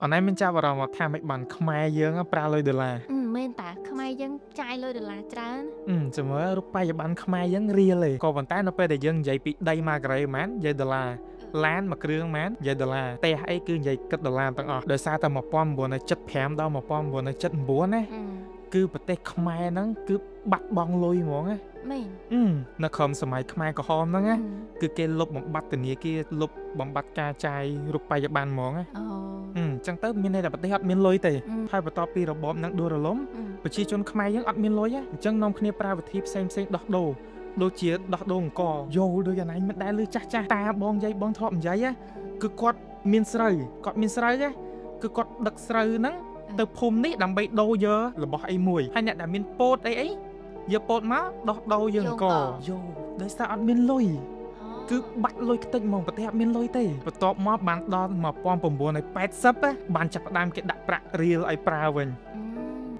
អនឯងមានចាប់អារម្មណ៍ថាមិនបានខ្មែរយើងប្រើលុយដុល្លារ មែនតាខ្មែរយើងចាយលុយដុល្លារច្រើន ចាំមើលរូបិយប័ណ្ណខ្មែរយើងរៀលទេក៏ប៉ុន្តែនៅពេលដែលយើងនិយាយពីដីមួយការ៉េហ្មងនិយាយដុល្លារឡានមួយគ្រឿងហ្មងនិយាយដុល្លារផ្ទះអីគឺនិយាយគិតដុល្លារទាំងអស់ដោយសារតែ1975ដល់1979ណាគឺប្រទេសខ្មែរហ្នឹងគឺបាត់បង់លុយហ្មងណា មែន នៅក្រោមសម័យខ្មែរក្រហមហ្នឹងណាគឺគេលុបបំបត្តិធនាគារលុបបំបត្តិការចាយរូបិយប័ណ្ណហ្មងណា អូ អញ្ចឹងទៅមានន័យថាប្រទេសអត់មានលុយទេហើយបន្ទាប់ពីរបបហ្នឹងដួលរលំប្រជាជនខ្មែរយើងអត់មានលុយអញ្ចឹងនាំគ្នាប្រើវិធីផ្សេងផ្សេងដោះដូរដូចជាដោះដូរអង្គយោដូចអាណៃមិនដែលឮចាស់ចាស់តាបងយាយបងធ្លាប់និយាយគឺគាត់មានស្រូវគាត់មានស្រូវគឺគាត់ដឹកស្រូវហ្នឹងទៅភូមិនេះដើម្បីដូរយករបស់អីមួយហើយអ្នកដែលមានពោតអីអីយកពោតមកដោះដូរយើងអង្គយោដោយសារអត់មានលុយគឺបាត់លុយខ្ទេចហ្មងប្រទេសអត់មានលុយទេបន្ទាប់មកបានដល់1980បានចាប់ផ្ដើមគេដាក់ប្រាក់រៀលឲ្យប្រើវិញ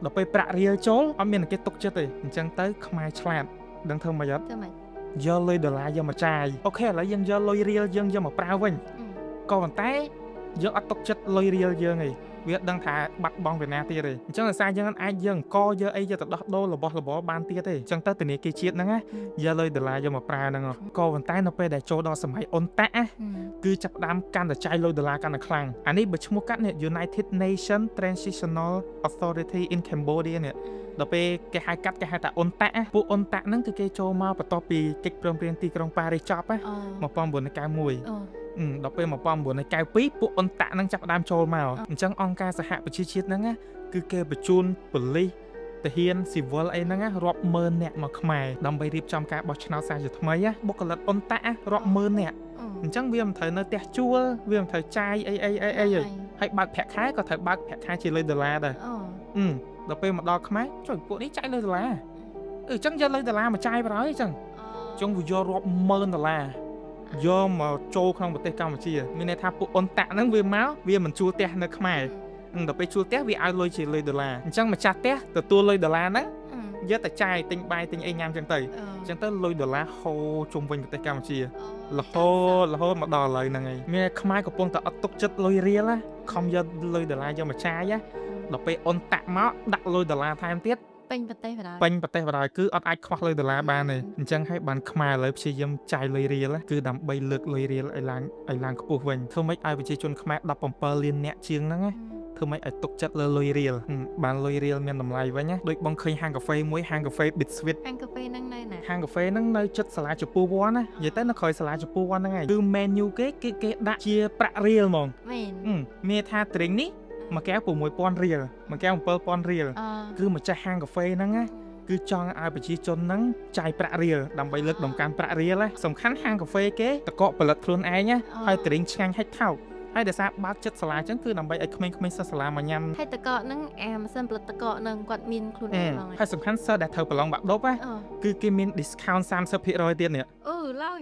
ដល់ពេលប្រាក់រៀលចូលអត់មានគេទុកចិត្តទេអញ្ចឹងទៅខ្មែរឆ្លាតដឹងធ្វើម៉េចអត់ ធ្វើម៉េច យកលុយដុល្លារយកមកចាយ OK ឥឡូវយើងយកលុយរៀលយើងយកមកប្រើវិញក៏ប៉ុន្តែយើងអត់ទុកចិត្តលុយរៀលយើងឯងវាដឹងថាបាត់បង់ពីណាទៀតទេអញ្ចឹងដោយសារយើងអាចយើងអង្គយកអីយកទៅដោះដូររបស់របរបានទៀតទេអញ្ចឹងទៅធនាគារជាតិហ្នឹងណាយកលុយដុល្លារយកមកប្រើហ្នឹងក៏ប៉ុន្តែនៅពេលដែលចូលដល់សម័យអ៊ុនតាក់គឺចាប់ផ្ដើមកាន់តែចាយលុយដុល្លារកាន់តែខ្លាំងអានេះបើឈ្មោះកាត់នេះ United Nation Transitional Authority in Cambodia នេះដល់ពេលគេហៅកាត់គេហៅថាអ៊ុនតាក់ពួកអ៊ុនតាក់ហ្នឹងគឺគេចូលមកបន្ទាប់ពីកិច្ចព្រមព្រៀងទីក្រុងប៉ារីសចប់1991ដល់ពេល1992ពួកអ៊ុនតាក់នឹងចាប់ផ្ដើមចូលមកអញ្ចឹងអង្គការសហប្រជាជាតិហ្នឹងណាគឺគេបញ្ជូនប៉ូលីសទាហានស៊ីវិលអីហ្នឹងណារាប់ម៉ឺនអ្នកមកខ្មែរដើម្បីរៀបចំការបោះឆ្នោតសាជាថ្មីណាបុគ្គលិកអ៊ុនតាក់រាប់ម៉ឺនអ្នកអញ្ចឹងវាមិនត្រូវនៅផ្ទះជួលវាមិនត្រូវចាយអីអីអីអីហើយបើកប្រាក់ខែក៏ត្រូវបើកប្រាក់ខែជាលុយដុល្លារដែរដល់ពេលមកដល់ខ្មែរចុយពួកនេះចាយលុយដុល្លារអញ្ចឹងយកលុយដុល្លារមកចាយបណ្ដោយអញ្ចឹងចង់វាយករាប់ម៉ឺនដុល្លារយកមកចូលក្នុងប្រទេសកម្ពុជាមានន័យថាពួកអ៊ុនតាក់ហ្នឹងវាមកវាមិនជួលផ្ទះនៅខ្មែរដល់ពេលជួលផ្ទះវាឲ្យលុយជាលុយដុល្លារអញ្ចឹងម្ចាស់ផ្ទះទទួលលុយដុល្លារហ្នឹងយកទៅចាយទិញបាយទិញអីញ៉ាំអញ្ចឹងទៅអញ្ចឹងទៅលុយដុល្លារហូរជុំវិញប្រទេសកម្ពុជារហូតរហូតមកដល់ឥឡូវហ្នឹងឯងមានខ្មែរកំពុងតែអត់ទុកចិត្តលុយរៀលណាខំយកលុយដុល្លារយកមកចាយដល់ពេលអ៊ុនតាក់មកដាក់លុយដុល្លារថែមទៀតពេញប្រទេសបណ្ដោយពេញប្រទេសបណ្ដោយគឺអត់អាចខ្វះលុយដុល្លារបានទេអញ្ចឹងហើយបានខ្មែរឥឡូវព្យាយាមចាយលុយរៀលគឺដើម្បីលើកលុយរៀលឲ្យឡើងខ្ពស់វិញធ្វើម៉េចឲ្យប្រជាជនខ្មែរ17លានអ្នកជាងហ្នឹងណាធ្វើម៉េចឲ្យទុកចិត្តលើលុយរៀលបានលុយរៀលមានតម្លៃវិញណាដូចបងឃើញហាងកាហ្វេមួយហាងកាហ្វេ Bitsweet ហាងកាហ្វេហ្នឹងនៅណាហាងកាហ្វេហ្នឹងនៅជិតសាលាជពូវ័នណានិយាយទៅនៅក្រោយសាលាជពូវ័នហ្នឹងឯងគឺ menu គេគេដាក់ជាប្រាក់រៀលហ្មងមែនមានថា drink នេះមួយកែវ6000រៀលមួយកែវ7000រៀលគឺម្ចាស់ហាងកាហ្វេហ្នឹងណាគឺចង់ឲ្យប្រជាជនហ្នឹងចាយប្រាក់រៀលដើម្បីលើកតម្កើងប្រាក់រៀលណាសំខាន់ហាងកាហ្វេគេតកកផលិតខ្លួនឯងណាហើយទ្រីងឆ្ងាញ់ហិចថោកហើយដោយសារបើកចិត្តសាលាអញ្ចឹងគឺដើម្បីឲ្យក្មេងៗសិស្សសាលាមកញ៉ាំហើយតកកហ្នឹងអាម៉ាស៊ីនផលិតតកកហ្នឹងគាត់មានខ្លួនឯងហ្មងហើយសំខាន់សិស្សដែលត្រូវប្រឡងបាក់ឌុបណាគឺគេមាន discount 30% ទៀតនេះ អូឡើយ